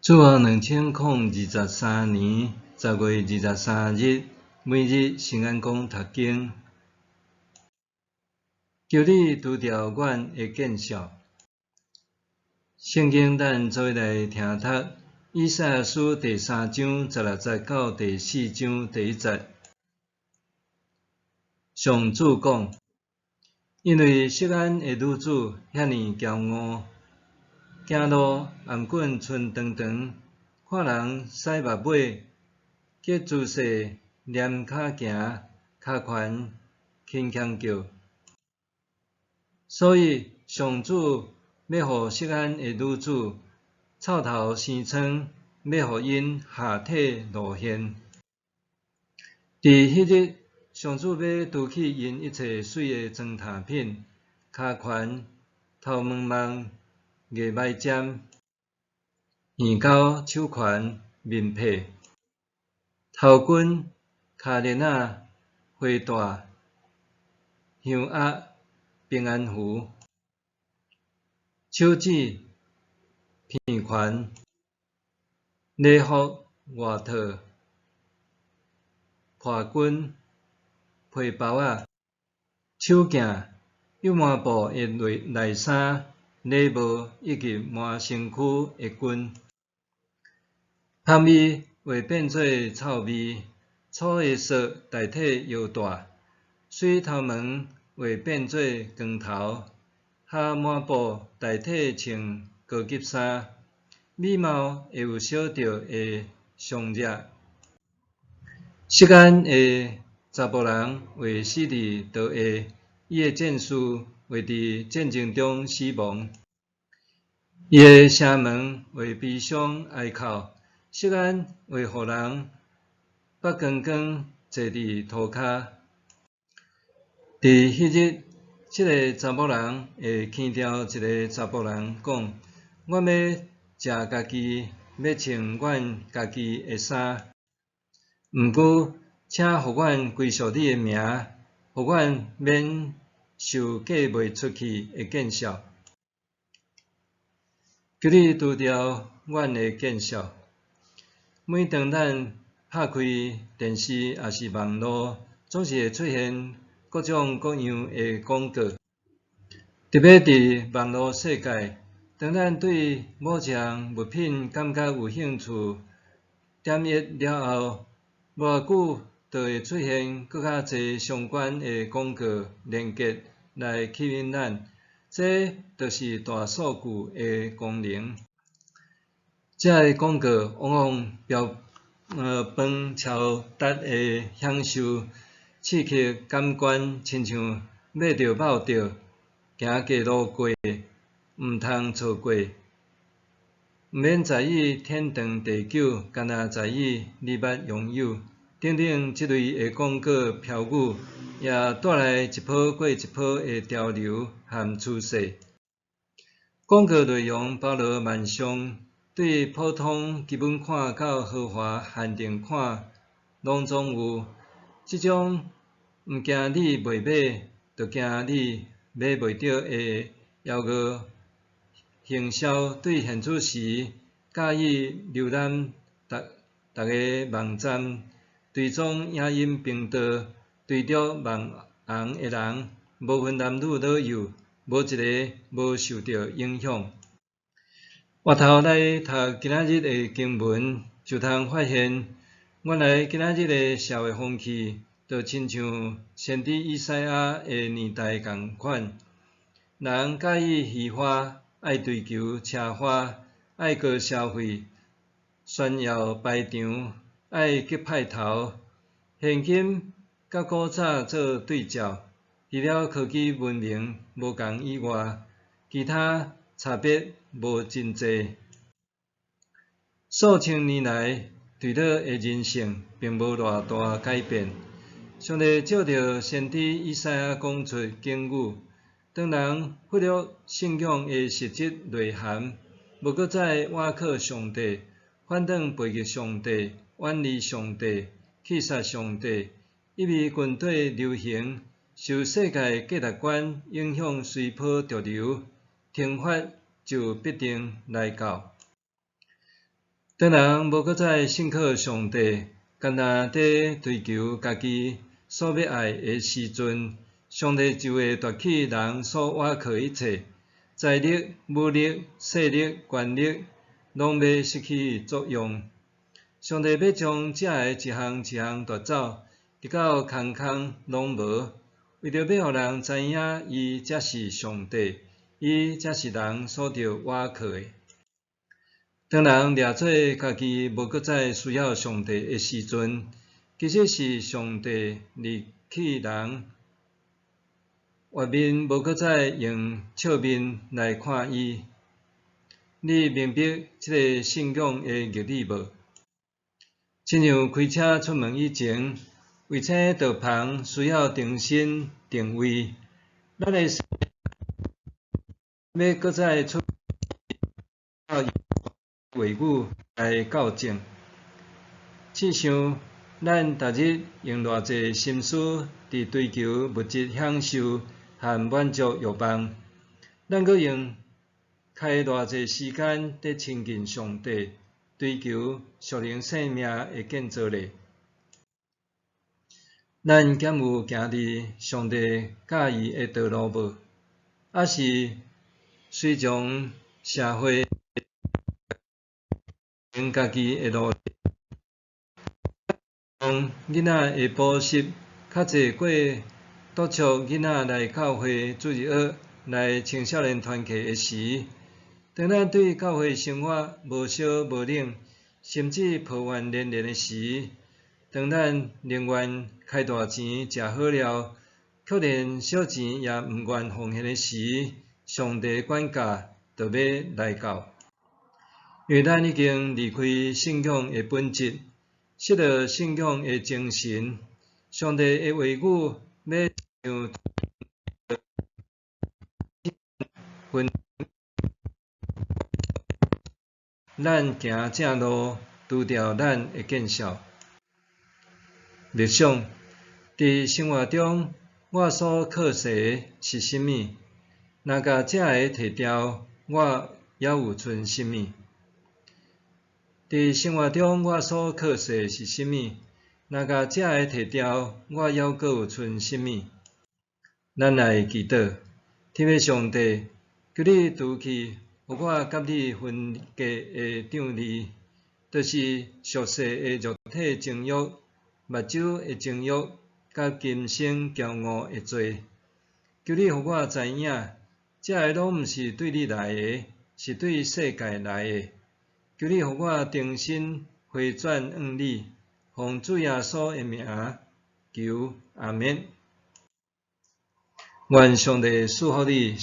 主後2023年10月23日，每日新眼光讀經。求你除掉阮的見笑。聖經咱做伙來聽讀以賽亞書第三章十六節到第四章第一節。上主講：因為錫安的女子遐爾驕傲，行路頷頸伸長長，看人使目尾，結姿勢躡跤行，跤拳輕輕叫。所以上主欲予錫安的女子臭頭生瘡，欲予𪜶下體露現。佇彼日，上主欲除去𪜶一切媠的妝奅品，跤拳、頭毛網、牙眉針、耳鈎、手環、面帕、頭巾、跤鏈仔、花帶、香鴨、平安符、手指、鼻環、禮服、外套、破巾、皮包仔、手鏡、幼麻布的內衫、禮帽以及抹身軀的巾。香味會變做臭味，粗的索代替腰帶，媠頭毛會變做光頭，縖麻布代替穿高級衫，美貌會有燒著的傷熱。錫安的查埔人會死佇刀下，伊的戰士會佇戰爭中死亡。伊的城門會悲傷哀哭，錫安會予人縛光光坐佇塗跤。佇彼日，一个查某人會牽著一个查埔人講：阮欲食家己，欲穿阮家己的衫。毋過，請予阮歸屬你的名，予阮免受嫁賣出去的見笑。求你除掉阮的見笑。每當咱拍開電視抑是網路，總是會出現各種各樣的廣告。特別佇網路世界，當咱對某一項物品感覺有興趣，點擊了後，無偌久就會出現閣較濟相關的廣告連結來吸引咱。這就是大數據的功能。這个廣告往往標榜超值的享受，刺激感官，親像買著捌著，行街路過，毋通錯過。毋免在意天長地久，干焦在意你捌擁有。等等，這類的廣告標語，也帶來一波過一波的潮流和趨勢。廣告內容包羅萬象，對普通基本款到豪華限定款，攏總有。這種毋驚你袂買，就驚你買袂著的枵餓行銷，對現此時喜歡瀏覽逐逐个網站、追蹤影音頻道、追逐網紅的人，無分男女老幼，無一个無受著影響。回頭來讀今仔日的經文，就通發現，原來今仔日的社會風氣，就親像先知以賽亞的年代仝款，人佮意虛華，愛追求奢華，愛高消費，炫耀排場，愛激派頭，現今佮古早做對照，除了科技文明無仝以外，其他差別無真濟。數千年來，墜落的人性並無偌大改變。上帝藉著先知以賽亞講出警語：當人忽略信仰的實質內涵，無閣再倚靠上帝，反轉背逆上帝、遠離上帝、棄殺上帝，一味跟綴流行，受世界價值觀影響，隨波逐流，懲罰就必定來到。當人無閣再信靠上帝，干焦佇追求家己所欲愛的時陣，上帝就會奪去人所倚靠的一切，財力、武力、勢力、權力，攏欲失去作用。上帝欲將這个一項一項奪走，直到空空攏無，為著欲予人知影伊才是上帝，伊才是人所著倚靠的。當人掠做家己無閣再需要上帝的時陣，其實是上帝離棄人，越面無閣再用笑面來看伊。你明白這个信仰的義理無？親像開車出門以前，衛星導航需要重新定位，咱的欲閣再出話語來校正。試想，咱逐日用偌濟心思佇追求物質享受和滿足欲望，咱閣用開偌濟時間佇親近上帝，追求屬靈生命的建造咧？咱敢有行佇上帝教伊的道路無？抑是隨從社會行家己的路？當囡仔的補習較濟過督促囡仔來教會主日學來青少年團契的時，當咱對教會生活無燒無冷，甚至抱怨連連的時，當咱寧願開大錢食好料，卻連小錢也毋願奉獻的時，上帝管教就欲來到。因為咱已經離開信仰的本質，失落信仰的精神，上帝的話語欲像分咱行正路，除掉咱的見笑。默想，佇生活中，我所靠勢的是啥物？若共這个提掉，我猶有賰啥物？佇生活中，我所靠勢的是啥物？若共這个提掉，我猶閣有賰啥物？咱來祈禱，天父上帝，求你除去予我佮你分隔的障礙，就是俗世的肉體情欲、目睭的情欲，佮今生驕傲的罪。求你予我知影，這个攏毋是對你來的，是對世界來的。求你予我重新回轉向你，奉主耶穌的名求，阿免。願上帝賜福你。